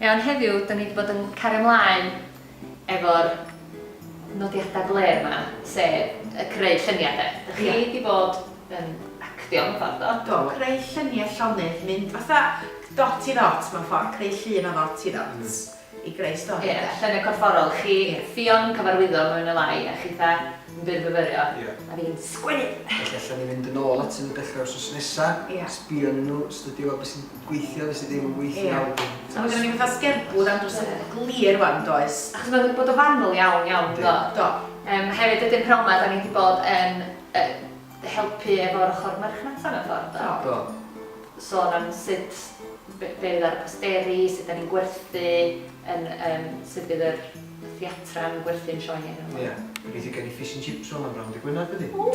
Iawn, heddiw, da ni wedi bod yn cario ymlaen efo'r nodiadau blêr 'ma, sef y creu lluniau de. Dach chi 'di bod yn actio mewn ffordd, do? Do, creu lluniau llonydd, mynd fatha dot i ddot mewn ffordd, creu llun o ddot i ddot i greu stori de. Ie, lluniau corfforol. Chi, Ffion yn cyfarwyddo mwy neu lai, a chitha yn byrfyfyrio, a fi'n sgwennu! Felly allan ni fynd yn ôl atyn nhw dechrau wythnos nesa, sbio arnyn nhw, stydio weld be sy'n gweithio, be sydd ddim yn gweithio. Ie. A ma' gynnon ni fatha sgerbwd am dros y glir wan, does? Achos mae'n bod yn fanwl iawn, iawn, yndo? Do. Yym, hefyd ydyn pnawn 'ma, da ni 'di bod yn yy helpu efo'r ochr marchnata mewn ffordd, do? Do. Sôn am sut, be be fydd ar y posteri, sut da ni'n gwerthu, yn yym sut fydd yr theatra'n gwerthu'n sioe ni ac yn y blaen. Ie. Gobeithio gawn ni fish and chips rŵan am bnawn Dydd Gwener, dydi? Ww!